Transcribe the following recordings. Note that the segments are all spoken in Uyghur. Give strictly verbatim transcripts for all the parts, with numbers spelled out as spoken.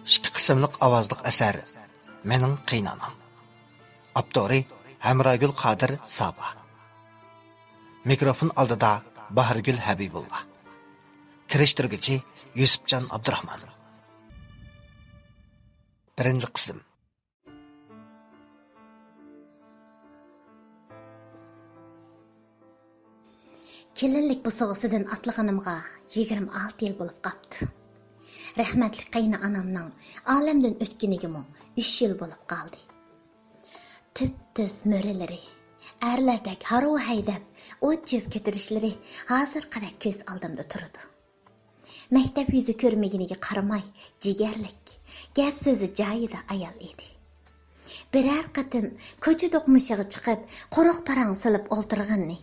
ئىككى قىسىملىق ئاۋازلىق ئەسەر مېنىڭ قېيىنئانام. ئاپتورى ھەمراگۈل قادىر سابا. مىكروفون ئالدىدا باھارگۈل ھەبىبۇللا. كىرىشتۈرگۈچى يۈسۈپجان ئابدۇراخمان. بىرىنچى قىسىم. كېلىنلىك بوسۇغىسىدىن ئاتلىغىنىمغا يىگىرمە ئالتە يىل بولۇپ قاپتۇ. رەھمەتلىك قېيىنئانامنىڭ ئالەمدىن ئۆتكىنىگىمۇ ئۈچ يىل بولۇپ قالدى. تۈپتۈز مۈرىلىرى، ئەرلەردەك ھارۋا ھەيدەپ ئوت چۆپ كۆتۈرۈشلىرى ھازىرقىدەك كۆز ئالدىمدا تۇرىدۇ. مەكتەپ يۈزى كۆرمىگىنىگە قارىماي، جىگەرلىك، گەپ سۆزى جايىدا ئايال ئىدى. بىرەر قېتىم كوچا دوقمۇشىغا چىقىپ، قۇرۇق پاراڭ سېلىپ ئولتۇرغىنىنى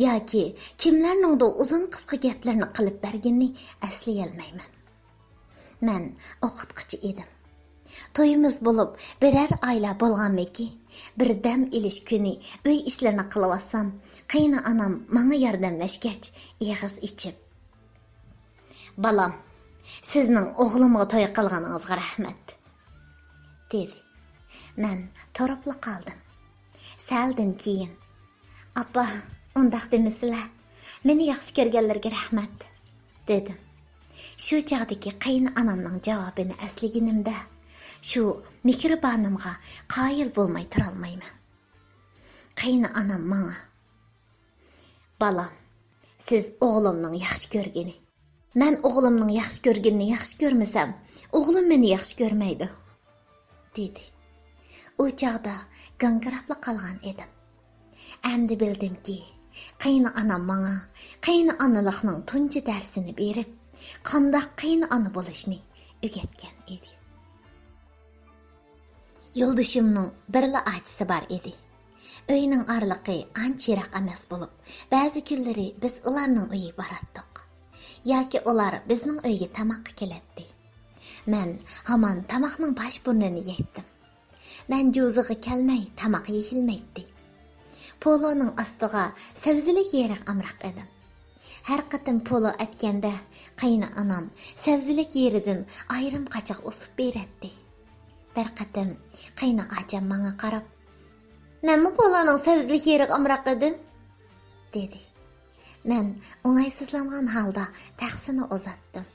ياكى كىملەرنىڭدۇ ئۇزۇن قىسقا گەپلەرنى قىلىپ بەرگىنىنى ئەسلىيەلمەيمەن. مەن ئوقۇتقۇچى ئىدىم. تويىمىز بولۇپ بىرەر ئايلار بولغانمىكى، بىر دەم ئېلىش كۈنى ئۆي ئىشلىرىنى قىلىۋاتسام، قېيىنئانام ماڭا ياردەملەشكەچ، ئېغىز ئېچىپ، «بالام، سىزنىڭ ئوغلۇمغا توي قىلغىنىڭىزغا رەھمەت» دېدى. مەن تۇرۇپلا قالدىم. سەلدىن كېيىن، «ئاپا، ئۇنداق دېمىسىلە، مېنى ياخشى كۆرگەنلىرىگە رەھمەت» دېدىم. شۇ چاغدىكى قېيىنئانامنىڭ جاۋابىنى ئەسلىگىنىمدە، شۇ مېھرىبانىمغا قايىل بولماي تۇرالمايمەن. قېيىنئانام ماڭا، «بالام، سىز ئوغلۇمنىڭ ياخشى كۆرگىنى. مەن ئوغلۇمنىڭ ياخشى كۆرگىنىنى ياخشى كۆرمىسەم، ئوغلۇم مېنى ياخشى كۆرمەيدۇ» دېدى. ئۇ چاغدا گاڭگىراپلا قالغان ئىدىم. ئەمدى بىلدىمكى، قېيىنئانام ماڭا قېيىنئانىلىقنىڭ تۇنجى دەرسىنى بېرىپ، قانداق قېيىنئانا بولۇشنى ئۆگەتكەن ئىدى. يولدىشىمنىڭ بىرلا ئاچىسى بار ئىدى. ئۆينىڭ ئارىلىقى ئانچە يىراق ئەمەس بولۇپ، بەزى كۈنلىرى بىز ئۇلارنىڭ ئۆيىگە باراتتۇق. ياكى ئۇلار بىزنىڭ ئۆيگە تاماققا كېلەتتى. مەن ھامان تاماقنىڭ باش بۇرنىنى يەيتتىم. مەن جۇزىغا كەلمەي تاماق يېيىلمەيتتى. پولونىڭ ئاستىغا سەۋزىلىك يېرىغا ئامراق ئىدىم. ھەر قېتىم پولو ئەتكەندە، قېيىنئانام سەۋزىلىك يېرىدىن ئايرىم قاچاق ئۇسۇپ بېرەتتى. بىر قېتىم قېيىنئاچام ماڭا قاراپ، «مەنمۇ پولونىڭ سەۋزىلىك يېرىغا ئامراق ئىدىم» دېدى. مەن ئوڭايسىزلانغان ھالدا تەخسىنى ئۇزاتتىم.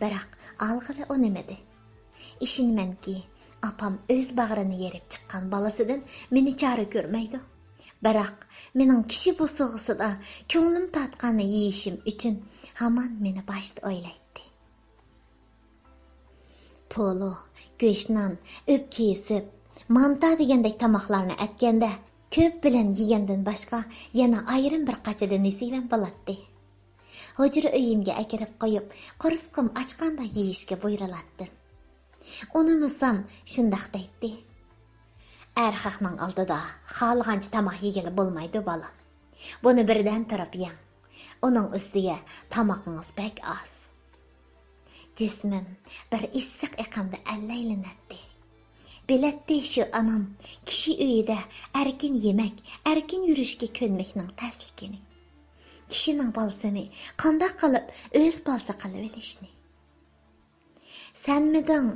بىراق ئالغىلى ئۇنىمىدى. ئىشىنىمەنكى، ئاپام ئۆز باغرىنى يېرىپ چىققان بالىسىدىن مېنى چارە كۆرمەيدۇ. بىراق مېنىڭ كىشى بوسۇغىسىدا كۆڭلۈم تارتقاننى يېيىشىم ئۈچۈن ھامان مېنى باشتا ئويلايتتى. پولۇ، گۆشنان، ئۆپكە يېسىپ، مانتا دېگەندەك تاماقلارنى ئەتكەندە، كۆپ بىلەن يېگەندىن باشقا يەنە ئايرىم بىر قاچىدىن نېسىۋەم بولاتتى. ھۇجرا ئۆيۈمگە ئەكىرىپ قويۇپ، قورسىقىم ئاچقاندا يېيىشكە بۇيرۇلاتتىم. ئۇنىمىسام شۇنداق دەيتتى: «ئەر خەقنىڭ ئالدىدا خالىغانچە تاماق يېگىلى بولمايدۇ، بالام. بۇنى بىردەم تۇرۇپ يەڭ. ئۇنىڭ ئۈستىگە تامىقىڭىز بەك ئاز.» جىسمىم بىر ئىسسىق ئېقىمدا ئەللەيلىنەتتى. بىلەتتى شۇ ئانام كىشى ئۆيىدە ئەركىن يېمەك، ئەركىن يۈرۈشكە كۆنمەكنىڭ تەسلىكىنى. كىشىنىڭ بالىسىنى قانداق قىلىپ ئۆز بالىسى قىلىۋېلىشنى. سەنمىدىڭ،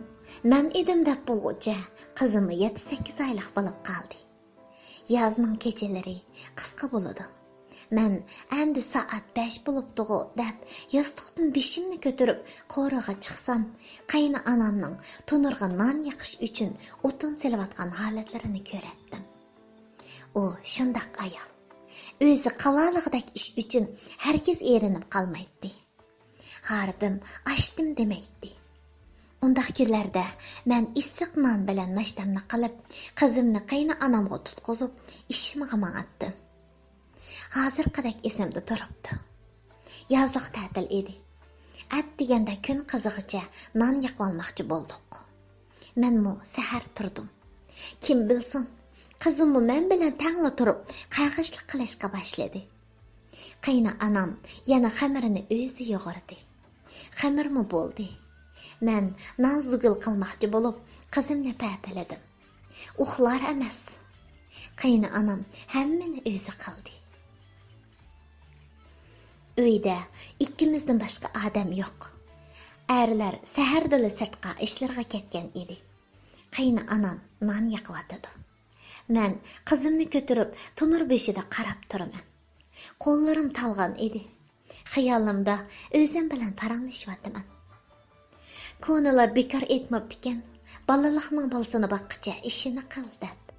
مەن ئىدىم دەپ بولغۇچە قىزىممۇ يەتتە-سەككىز ئايلىق بولۇپ قالدى. يازنىڭ كېچىلىرى قىسقا بولىدۇ. مەن ئەمدى سائەت بەش بولۇپتىغۇ دەپ ياستۇقتىن بېشىمنى كۆتۈرۈپ قورۇغا چىقسام، قېيىنئانامنىڭ تونۇرغا نان يېقىش ئۈچۈن ئوتۇن سېلىۋاتقان ھالەتلىرىنى كۆرەتتىم. ئۇ شۇنداق ئايال. ئۆزى قىلالىغۇدەك ئىش ئۈچۈن ھەرگىز ئېرىنىپ قالمايتتى. ھاردىم، ئاچتىم دېمەيتتى. ئۇنداق كۈنلەردە مەن ئىسسىق نان بىلەن ناشتامنى قىلىپ، قىزىمنى قېيىنئانامغا تۇتقۇزۇپ، ئىشىمغا ماڭاتتىم. ھازىرقىدەك ئېسىمدە تۇرۇپتۇ. يازلىق تەتىل ئىدى. ئەتىگەندە كۈن قىزىغىچە نان يېقىۋالماقچى بولدۇق. مەنمۇ سەھەر تۇردۇم. كىم بىلسۇن، قىزىممۇ مەن بىلەن تەڭلا تۇرۇپ، قەغەشلىك قىلىشقا باشلىدى. قېيىنئانام يەنە خېمىرنى ئۆزى يۇغۇردى. خېمىرمۇ بولدى. مەن نان زۇگۇل قىلماقچى بولۇپ، قىزىمنى پەپىلىدىم. ئۇخلار ئەمەس. قېيىنئانام ھەممىنى ئۆزى قىلدى. ئۆيدە ئىككىمىزدىن باشقا ئادەم يوق. ئەرلەر سەھەردىلا سىرتقا ئىشلىرىغا كەتكەن ئىدى. قېيىنئانام نان يېقىۋاتىدۇ. مەن قىزىمنى كۆتۈرۈپ تونۇر بېشىدا قاراپ تۇرىمەن. قوللىرىم تالغان ئىدى. خىيالىمدا ئۆزۈم بىلەن پاراڭلىشىۋاتىمەن. كونىلار بىكار ئېيتماپتىكەن، بالىلىقنىڭ بالىسىنى باققىچە ئىشىنى قىل دەپ.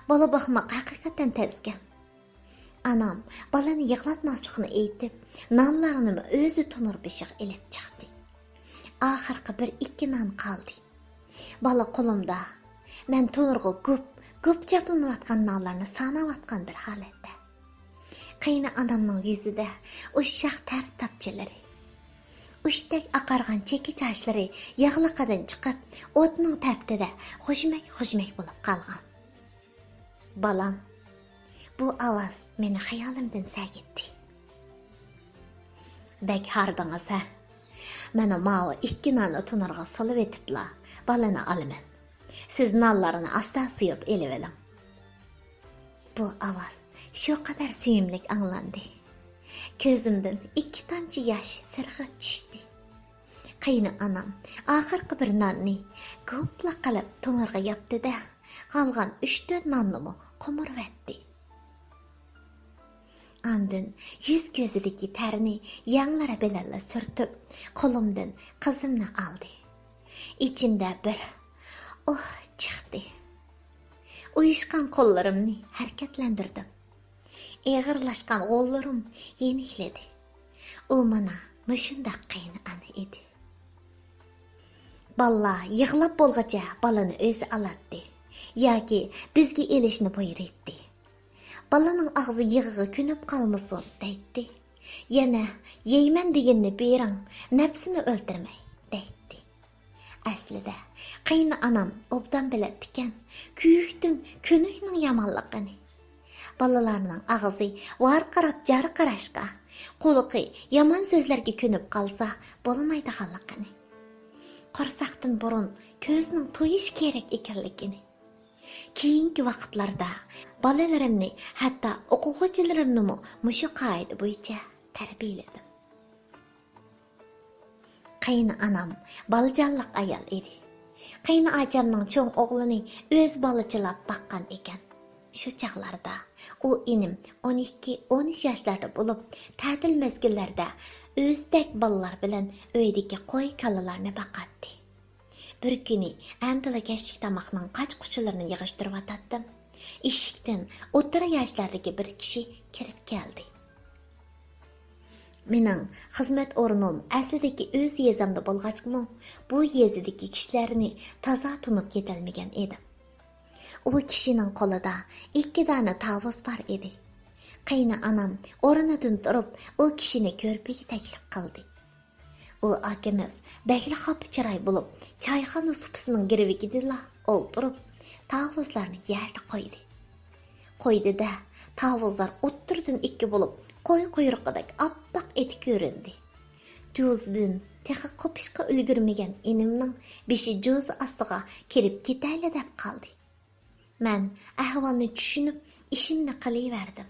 بالا باقماق ھەقىقەتەن تەسكەن. ئانام بالىنى يىغلاتماسلىقنى ئېيتىپ، نانلارنىمۇ ئۆزى تونۇر بېشىغا ئېلىپ چىقتى. ئاخىرقى بىر ئىككى نان قالدى. بالا قولۇمدا. مەن تونۇرغا گۈپ، گۈپ چاپلىنىۋاتقان نانلارنى ساناۋاتقان بىر ھالەتتە. قېيىنئانامنىڭ يۈزىدە ئۇششاق تەر تاپچىلىرى. ئۇچتەك ئاقارغان چېكە چاچلىرى ياغلىقىدىن چىقىپ، ئوتنىڭ تەپتىدە خۇشمەك-خۇشمەك بولۇپ قالغان. بالام، بۇ ئاۋاز مېنى خىيالىمدىن سەگىتتى. بەك ھاردىڭىز ھە؟ مانا ماۋۇ ئىككى ناننى تونۇرغا سېلىۋېتىپلا بالىنى ئالىمەن. سىز نانلارنى ئاستا سويۇپ ئېلىۋېلىڭ. بۇ ئاۋاز شۇ قەدەر سۆيۈملۈك ئاڭلاندى. كۆزۈمدىن ئىككى تامچە ياش سىرغىپ چۈشتى. قېيىنئانام ئاخىرقى بىر ناننى گوپلا قىلىپ تونۇرغا ياپتى-دە، قالغان ئۈچ-تۆت ناننىمۇ قومۇرۇۋەتتى. ئاندىن يۈز-كۆزىدىكى تەرنى يەڭلىرى بىلەنلا سۈرتۈپ، قولۇمدىن قىزىمنى ئالدى. ئىچىمدە بىر ئوھ چىقتى. ئۇيۇشقان قوللىرىمنى ھەرىكەتلەندۈردۈم. ئېغىرلاشقان غوللىرىم يېنىكلىدى. ئۇ مانا مۇشۇنداق قېيىنئانا ئىدى. بالىلار يىغلاپ بولغۇچە بالىنى ئۆزى ئالاتتى ياكى بىزگە ئېلىشنى بۇيرۇيتتى. بالىنىڭ ئاغزى يېغىغا كۆنۈپ قالمىسۇن دەيتتى. يەنە يەيمەن دېگىنىنى بېرىڭ، نەپسىنى ئۆلتۈرمەي دەيتتى. ئەسلىدە قېيىنئانام ئوبدان بىلەتتىكەن، كۆيۈكتىن كۆنۈكنىڭ يامانلىقىنى. بالىلارنىڭ ئاغزى ۋارقىراپ جارقىراشقا، قۇلىقى يامان سۆزلەرگە كۆنۈپ قالسا بولمايدىغانلىقىنى. قورساقتىن بۇرۇن كۆزنىڭ تويۇشى كېرەك ئىكەنلىكىنى. كېيىنكى ۋاقىتلاردا بالىلىرىمنى، ھەتتا ئوقۇغۇچىلىرىمنىمۇ مۇشۇ قائىدە بويىچە تەربىيەلىدىم. قېيىنئانام بالىجانلىق ئايال ئىدى. قېيىنئاچامنىڭ چوڭ ئوغلىنى ئۆزى بالىچىلاپ باققان ئىكەن. شۇ چاغلاردا ئۇ ئىنىم ئون ئىككى، ئون ئۈچ ياشلاردا بولۇپ، تەتىل مەزگىللەردە ئۆزىدەك بالىلار بىلەن ئۆيدىكى قوي-كالىلارنى باقاتتى. بىر كۈنى ئەمدىلا كەچلىك تاماقنىڭ قاچا-قۇچىلىرىنى يىغىشتۇرۇۋاتاتتىم. ئىشىكتىن ئوتتۇرا ياشلاردىكى بىر كىشى كىرىپ كەلدى. مېنىڭ خىزمەت ئورنۇم ئەسلىدىكى ئۆز يېزامدا بولغاچقىمۇ، بۇ يېزىدىكى كىشىلەرنى تازا تونۇپ كېتەلمىگەن ئىدىم. ئۇ كىشىنىڭ قولىدا ئىككى دانە تاۋۇز بار ئىدى. قېيىنئانام ئورنىدىن تۇرۇپ، ئۇ كىشىنى كۆرپىگە تەكلىپ قىلدى. ئۇ ئاكىمىز بەكلا خاپا چىراي بولۇپ، چايخانا سۇپىسىنىڭ گىرۋىكىدىلا ئولتۇرۇپ، تاۋۇزلارنى يەردە قويدى. قويدى-دە، تاۋۇزلار ئوتتۇرىدىن ئىككى بولۇپ، قوي قۇيرۇقىدەك ئاپئاق ئېتى كۆرۈندى. جوزىدىن تېخى قوپۇشقا ئۈلگۈرمىگەن ئىنىمنىڭ بېشى جوزا ئاستىغا كىرىپ كېتەيلا دەپ قالدى. مەن ئەھۋالنى چۈشىنىپ، ئىشىمنى قىلىۋەردىم.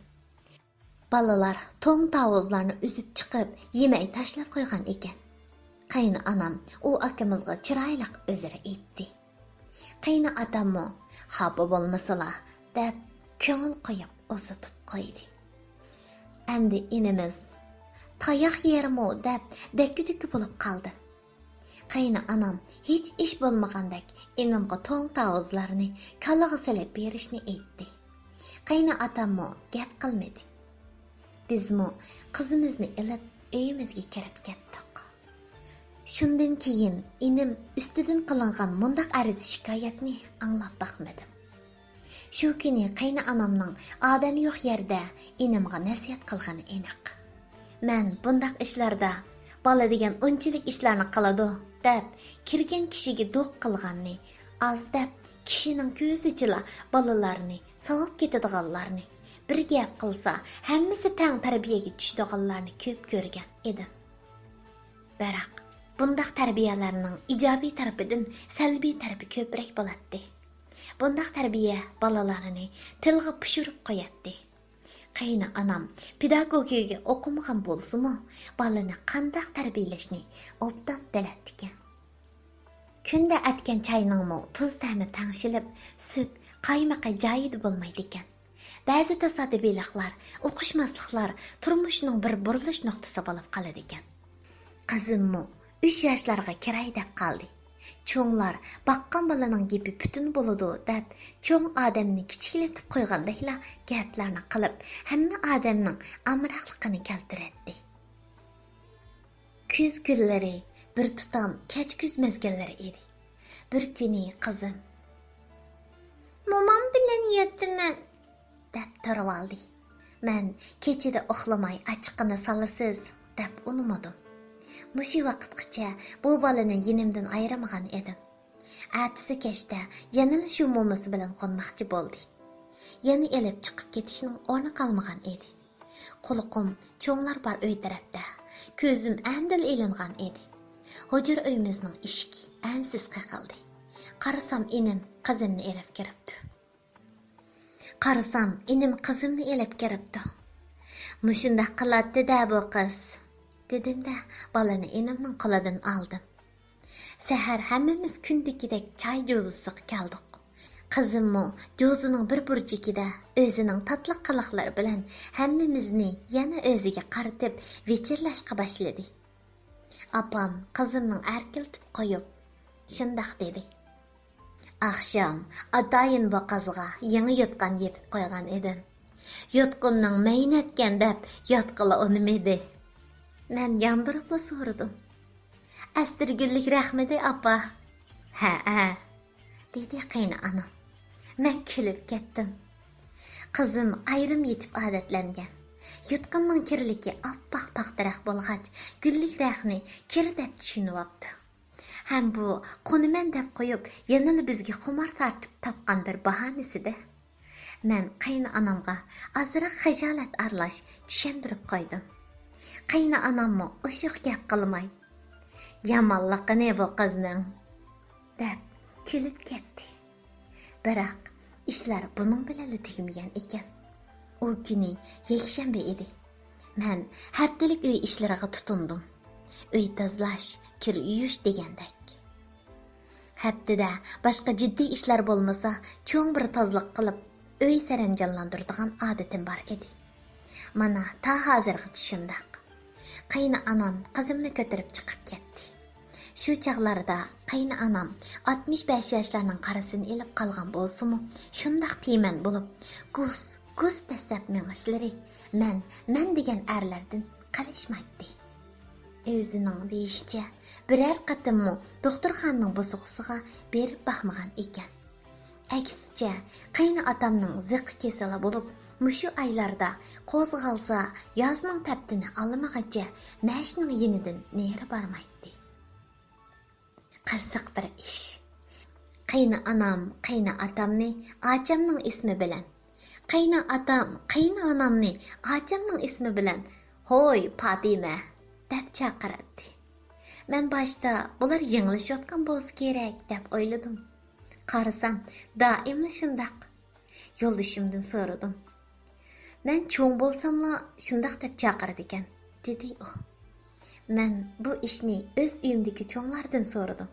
بالىلار توڭ تاۋۇزلارنى ئۈزۈپ چىقىپ، يېمەي تاشلاپ قويغان ئىكەن. قېيىنئانام ئۇ ئاكىمىزغا چىرايلىق ئۆزرە ئېيتتى. قېيىنئاتاممۇ «خاپا بولمىسىلا» دەپ، كۆڭۈل قويۇپ ئۇزىتىپ قويدى. ئەمدى ئىنىمىز «تاياق يەرمۇ» دەپ، دەككە-دۈككە بولۇپ قالدى. قېيىنئانام ھېچ ئىش بولمىغاندەك ئىنىمغا توڭ تاۋۇزلارنى كالىغا سېلىپ بېرىشنى ئېيتتى. قېيىنئاتاممۇ گەپ قىلمىدى. بىزمۇ قىزىمىزنى ئېلىپ ئۆيىمىزگە كىرىپ كەتتۇق. شۇندىن كېيىن ئىنىم ئۈستىدىن قىلىنغان مۇنداق ئەرز-شىكايەتنى ئاڭلاپ باقمىدىم. شۇ كۈنى قېيىنئانامنىڭ ئادەم يوق يەردە ئىنىمغا نەسىھەت قىلغىنى ئېنىق. مەن بۇنداق ئىشلاردا «بالا دېگەن ئۇنچىلىك ئىشلارنى قىلىدۇ» دەپ، كىرگەن كىشىگە دوق قىلغاننى، ئاز دەپ، كىشىنىڭ كۆزىچىلا بالىلارنى، ساۋاپ كېتىدىغانلارنى، بىر گەپ قىلسا، ھەممىسى تەڭ تەربىيەگە چۈشىدىغانلارنى كۆپ كۆرگەن ئىدىم. بىراق، بۇنداق تەربىيەلەرنىڭ ئىجابىي تەرىپىدىن سەلبىي تەرىپى كۆپرەك بولاتتى. بۇنداق تەربىيە بالىلارنى تىلغا پىشۇرۇپ قوياتتى. قېيىنئانام پېداگوگىكىگە ئوقۇمىغان بولسىمۇ، بالىنى قانداق تەربىيەلەشنى ئوبدان بىلەتتىكەن. كۈندە ئەتكەن چاينىڭمۇ تۇز تەمى تەڭشىلىپ، سۈت، قايمىقى جايىدا بولمايدىكەن. بەزى تاسادىپىيلىقلار، ئۇقۇشماسلىقلار تۇرمۇشنىڭ بىر بۇرۇلۇش نۇقتىسى بولۇپ قالىدىكەن. قىزىممۇ ئۈچ ياشلارغا كىراي دەپ قالدى. چوڭلار باققان بالىنىڭ گېپى پۈتۈن بولىدۇ دەپ، چوڭ ئادەمنى كىچىكلىتىپ قويغاندەكلا گەپلەرنى قىلىپ، ھەممە ئادەمنىڭ ئامراقلىقىنى كەلتۈرەتتى. كۈز كۈنلىرى بىر تۇتام كەچ كۈز مەزگىللىرى ئىدى. بىر كۈنى قىزىم، «مومام بىلەن ياتىمەن» دەپ تۇرۇۋالدى. مەن، «كېچىدە ئۇخلىماي ئاچچىقىنى سالىسىز» دەپ ئۇنىمىدىم. مۇشۇ ۋاقىتقىچە بۇ بالىنى يېنىمدىن ئايرىمىغان ئىدىم. ئەتىسى كەچتە يەنىلا شۇ مومىسى بىلەن قونماقچى بولدى. يەنە ئېلىپ چىقىپ كېتىشنىڭ ئورنى قالمىغان ئىدى. قۇلىقىم چوڭلار بار ئۆي تەرەپتە، كۆزۈم ئەمدىلا ئىلىنغان ئىدى. ھۇجرا ئۆيىمىزنىڭ ئىشىكى ئەنسىز قېقىلدى. قارىسام، ئىنىم قىزىمنى ئېلىپ كىرىپتۇ. قارىسام، ئىنىم قىزىمنى ئېلىپ كىرىپتۇ. «مۇشۇنداق قىلاتتى-دە بۇ قىز» دېدىم-دە، بالىنى ئىنىمنىڭ قولىدىن ئالدىم. سەھەر ھەممىمىز كۈندىكىدەك چاي جوزىسىغا كەلدۇق. قىزىممۇ جوزىنىڭ بىر بۇرجىكىدا ئۆزىنىڭ تاتلىق قىلىقلىرى بىلەن ھەممىمىزنى يەنە ئۆزىگە قارىتىپ ۋىچىرلاشقا باشلىدى. ئاپام قىزىمنىڭ ئەركىلىتىپ قويۇپ، شۇنداق دېدى: «ئاخشام ئاتايىن بۇ قىزغا يېڭى يوتقان يېپىپ قويغان ئىدىم. يوتقىنىڭ مەينەتكەن دەپ ياتقىلى ئۇنىمىدى.» مەن ياندۇرۇپلا سورىدىم: «ئەستىرگۈللۈك رەخمىدى، ئاپا؟» «ھەئە،» دېدى قېيىنئانام. مەن كۈلۈپ كەتتىم. قىزىم ئايرىم يېتىپ ئادەتلەنگەن. يوتقاننىڭ كىرلىكى ئاپئاق پاختىراق بولغاچ، گۈللۈك رەخنى كىر دەپ چۈشىنىۋاپتۇ. ھەم بۇ قونىمەن دەپ قويۇپ، يەنىلا بىزگە خۇمار تارتىپ تاپقان بىر باھانىسىدە. مەن قېيىنئانامغا ئازراق خىجالەت ئارىلاش چۈشەندۈرۈپ قويدۇم. قېيىنئاناممۇ ئوشۇق گەپ قىلماي، «يامانلىقىنى بۇ قىزنىڭ» دەپ كۈلۈپ كەتتى. بىراق، ئىشلار بۇنىڭ بىلەنلا تۈگىمىگەن ئىكەن. ئۇ كۈنى يەكشەنبە ئىدى. مەن ھەپتىلىك ئۆي ئىشلىرىغا تۇتۇندۇم. ئۆي تازىلاش، كىر يۇيۇش دېگەندەك. ھەپتىدە باشقا جىددىي ئىشلار بولمىسا، چوڭ بىر تازىلىق قىلىپ، ئۆي سەرەمجانلاندۇرىدىغان ئادىتىم بار ئىدى. مانا، تا ھازىرغىچە شۇنداق. قېيىنئانام قىزىمنى كۆتۈرۈپ چىقىپ كەتتى. شۇ چاغلاردا قېيىنئانام ئاتمىش بەش ياشلارنىڭ قارىسىنى ئېلىپ قالغان بولسىمۇ، شۇنداق تىمەن بولۇپ، گۇس، گۇس دەسسەپ مېڭىشلىرى مەن، مەن دېگەن ئەرلەردىن قېلىشمايتتى. ئۆزىنىڭ دېيىشىچە، بىرەر قېتىممۇ دوختۇرخانىنىڭ بوسۇغىسىغا بېرىپ باقمىغان ئىكەن. ئەكسىچە، قېيىنئاتامنىڭ زىققا كېسىلى بولۇپ، مۇشۇ ئايلاردا قوزغالسا، يازنىڭ تەپتىنى ئالمىغىچە مەشنىڭ يېنىدىن نېرى بارمايتتى. قىزىق بىر ئىش. قېيىنئانام قېيىنئاتامنى ئاچامنىڭ ئىسمى بىلەن، قېيىنئاتام قېيىنئانامنى ئاچامنىڭ ئىسمى بىلەن «ھوي، پاتىمە» دەپ چاقىراتتى. مەن باشتا بۇلار يېڭىلىشىۋاتقان بولسا كېرەك دەپ ئويلىدىم. قارىسام، دائىملا شۇنداق. يولدىشىمدىن سورىدىم. «مەن چوڭ بولساملا شۇنداق دەپ چاقىرىدىكەن» دېدى ئۇ. مەن بۇ ئىشنى ئۆز ئۆيۈمدىكى چوڭلاردىن سورىدىم.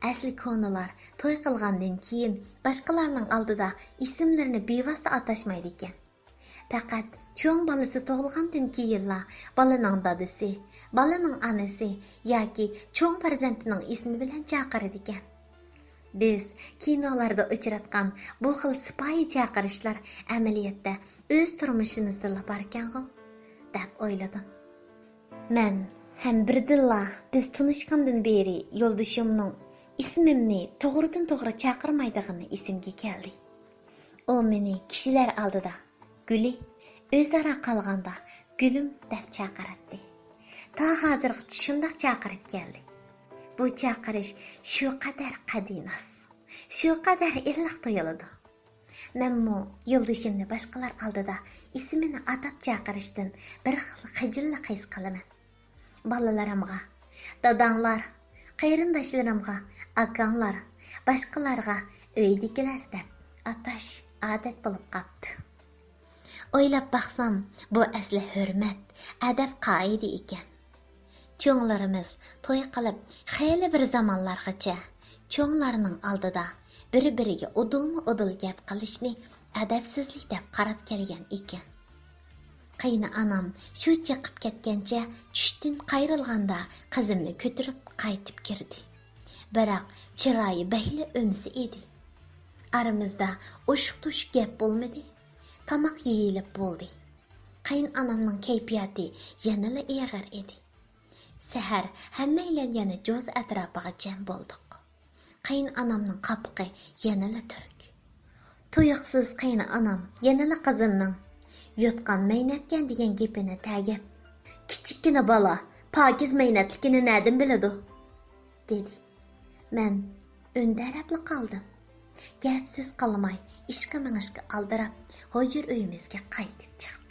ئەسلى كونىلار توي قىلغاندىن كېيىن باشقىلارنىڭ ئالدىدا ئىسىملىرىنى بىۋاسىتە ئاتاشمايدىكەن. پەقەت چوڭ بالىسى تۇغۇلغاندىن كېيىنلا بالىنىڭ دادىسى، بالىنىڭ ئانىسى ياكى چوڭ پەرزەنتىنىڭ ئىسمى بىلەن چاقىرىدىكەن. بىز كىنولاردا ئۇچراتقان بۇ خىل سىپايى چاقىرىشلار ئەمەلىيەتتە ئۆز تۇرمۇشىمىزدىلا باركەنغۇ، دەپ ئويلىدىم. مەن ھەم بىردىنلا بىز تونۇشقاندىن بېرى يولدىشىمنىڭ ئىسمىمنى توغرىدىن توغرا چاقىرمايدىغىنى ئېسىمگە كەلدى. ئۇ مېنى كىشىلەر ئالدىدا گۈلى، ئۆزئارا قالغاندا گۈلۈم دەپ چاقىراتتى. تا ھازىرغىچە شۇنداق چاقىرىپ كەلدى. بۇ چاقىرىش شۇ قەدەر قەدىناس، شۇ قەدەر ئىللىق تۇيۇلىدۇ. مەنمۇ يولدىشىمنى باشقىلار ئالدىدا ئىسمىنى ئاتاپ چاقىرىشتىن بىر خىل خىجىللىق ھېس قىلىمەن. بالىلىرىمغا داداڭلار، قېرىنداشلىرىمغا ئاكاڭلار، باشقىلارغا ئۆيدىكىلەر دەپ ئاتاش ئادەت بولۇپ قاپتۇ. ئويلاپ باقسام، بۇ ئەسلى ھۆرمەت، ئەدەپ قائىدە ئىكەن. چوڭلىرىمىز توي قىلىپ خېلى بىر زامانلارغىچە چوڭلارنىڭ ئالدىدا بىر-بىرىگە ئۇدۇلمۇ ئۇدۇل گەپ قىلىشنى ئەدەپسىزلىك دەپ قاراپ كەلگەن ئىكەن. قېيىنئانام شۇ چېقىپ كەتكەنچە چۈشتىن قايرىلغاندا قىزىمنى كۆتۈرۈپ قايتىپ كىردى. بىراق چىرايى بەكلا ئۆمسە ئىدى. ئارىمىزدا ئوشۇق-توشۇق گەپ بولمىدى. تاماق يېيىلىپ بولدى. قېيىنئانامنىڭ كەيپىياتى يەنىلا ئېغىر ئىدى. سەھەر ھەممەيلەن يەنە جوزا ئەتراپىغا جەم بولدۇق. قېيىنئانامنىڭ قاپىقى يەنىلا تۈرۈك. تۇيۇقسىز قېيىنئانام يەنىلا قىزىمنىڭ «يوتقان مەينەتكەن» دېگەن گېپىنى تەگىپ، «كىچىككىنە بالا پاكىز مەينەتلىكىنى نەدىن بىلىدۇ؟» دېدى. مەن ئۈندەرەپلا قالدىم. گەپ-سۆز قىلماي، ئىشقا مېڭىشقا ئالدىراپ، ھۇجرا ئۆيىمىزگە قايتىپ چىقتىم.